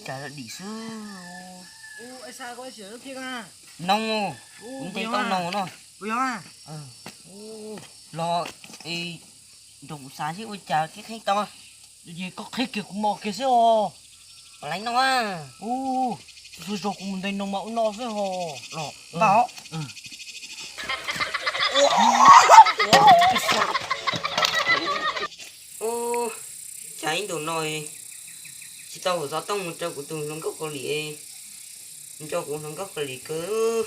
Cas dim xwb. Noog, kuv ntes tau noog no. Los, nrog kuv xav seb ua cas thiaj qhib tau. Ces koj qhib kiag kuv mos kiag xwb os. Pom laiv no. Tus txhua zaus kuv mus ntes noog mas ua no xwb hos. Los npaj os. Ua cas ib ntus no tsis tau hauv xov tooj mus rau kuv tus hluas nkauj Kaus Lim, nrog kuv hluas nkauj Kaus Lim kawg,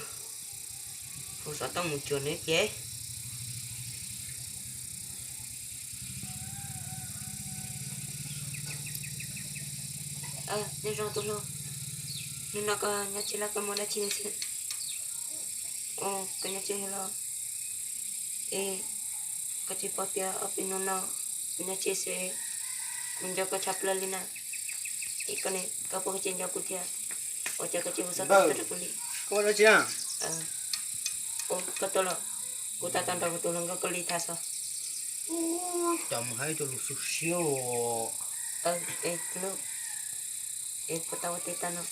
hauv xov tooj mus cuag nws ces. Nyob zoo tus hlub, hnub no koj nyob tsis los koj muaj dab tsi xwb? Koj nyob tsis los? Es koj tsis paub tias ob peb hnub no kuv nyob tsev xwb, kuv nco koj tshaj plaws li na. Es koj ne, koj puas tseem nco kuv thiab? Ua cas koj tsis hu xov tooj tuaj rau kuv li? Koj tuaj los, kuv tab tom nrog kuv tus hluas nkauj Kaus Lim tham xwb. Cov mus hais cov lus xu siab os. Es tus hlub, es puas tau ua teb tag no?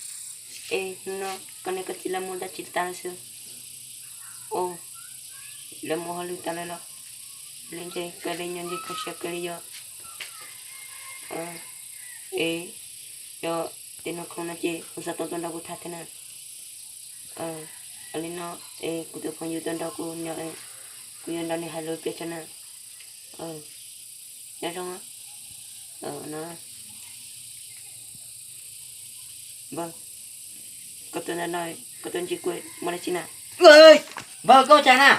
Es hnub no koj niam koj txiv lawv mus dab tsi tag lawm xwb? Lawv mus hauj lwm tag lawm los? Li ntshe koj li nyob ntshe kho siab kawg li yog. Es yog tej no khoom no ces hu xov tooj tuaj nrog kuv tham thiab na. Li no es kuv tus phooj ywg tuaj nrog kuv nyob, kuv yuav nrog nws hais lus peb tso na. Nyob zoo no. Npawg, koj tuaj ntawm no, koj tuaj ntsib kuv muaj dab tsi na? Npawg, koj ua cas na?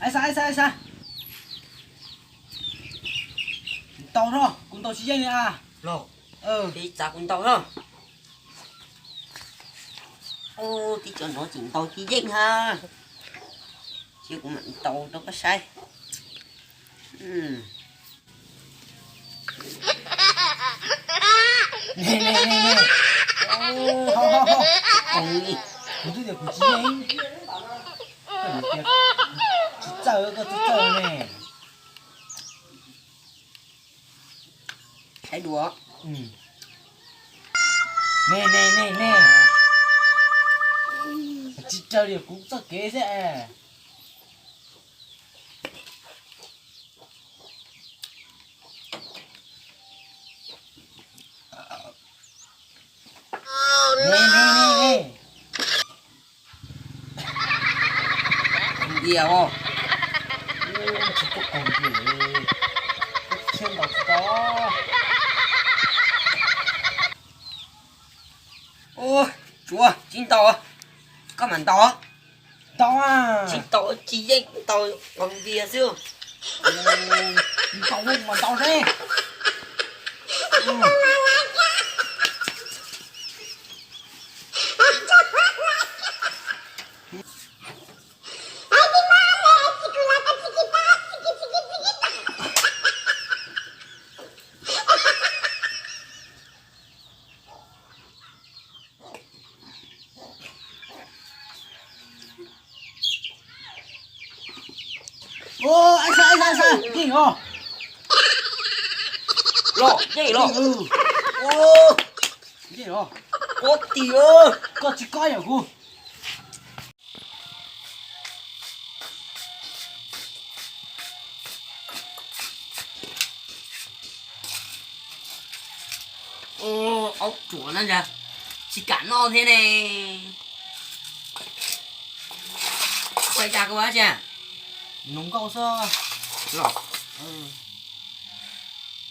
Ai xa, ai xa, ai xa. Ntaus no, kuv ntaus tsis yeej li a. Los, txav kuv ntaus no. Tib co no tseem ntaus tsis yeej ha. Cia kuv mam ntaus rau koj saib. Kuv twb tias kuv tsis yeej. Koj tias tsis txawj, koj tsis txawj ne. Saib dua. Ne ne ne ne. Tsis raws li kuv txoj kev xwb. Ne ne ne ne. Ntiag os. Tsis tuaj qaug ntiag, thiab ntaus tsis tau. Ua, tsuav tsis ntaus, koj mam ntaus. Ntaus, tsis ntaus tsis yeej, ntaus qaug ntiag xwb. Ntaus mas ntaus seb. Ua, ai xa, ai xa, ai xa, yeej os. Los, yeej los. Yeej os. Kob tiag, koj tsis kob yam kuv. Aub tsuav na, tsis kam noj thiab ne. Ua cas koj ua dab tsi? Noj nkauj xwb.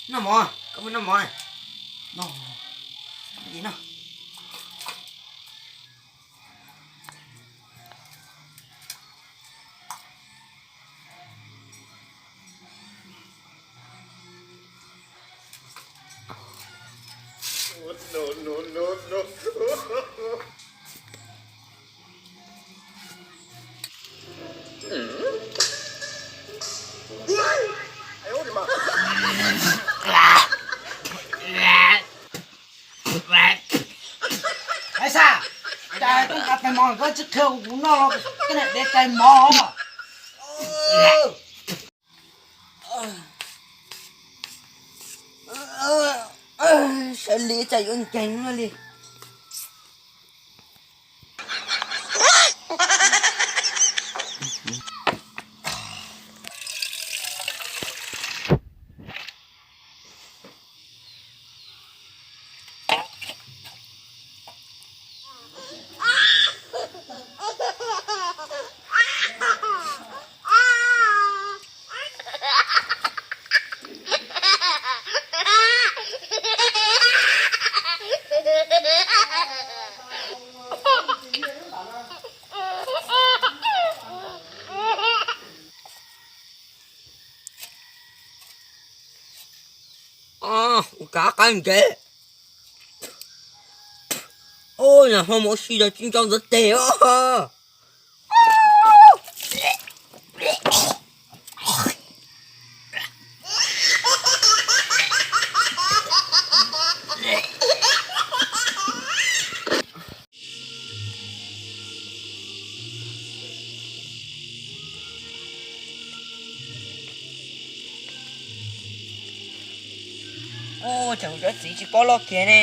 Noj mov, koj mus noj mov na. No, no. No, no, no, no. Ais xav, cas koj nqa tais mov koj tsis qhia kuv noj los koj niam dev tais mov. Sawv li cas yuav nkeeg no li. Ua kav qab nkev. Ua nyuag hmo mus ua si los tsis nco ntxuav tes os. Ua cas kuv cov txiv tsis paub loj kiag ne?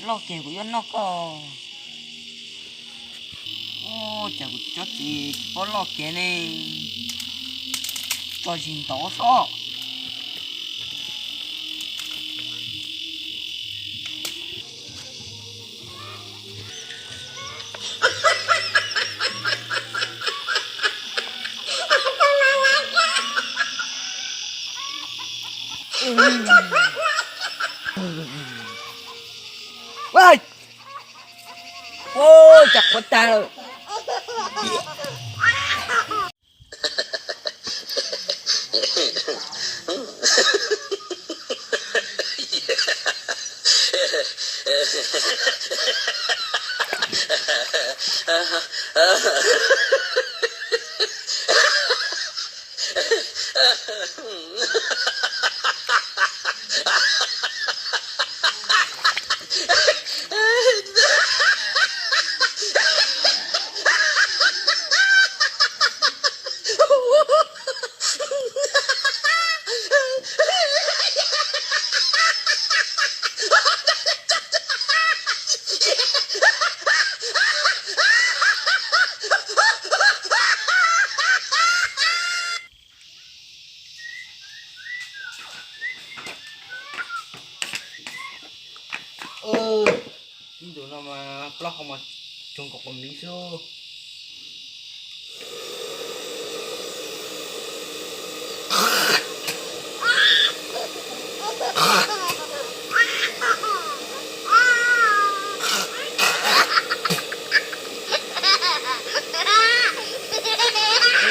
Loj kiag kuv yuav noj koj. Ua cas kuv cov txiv tsis paub loj kiag ne? Tso zis ntov sob. Ua cas qhuav tag lawm. Ib ntus no mas plaub hau mas tsuag nkaus qos miv xwb.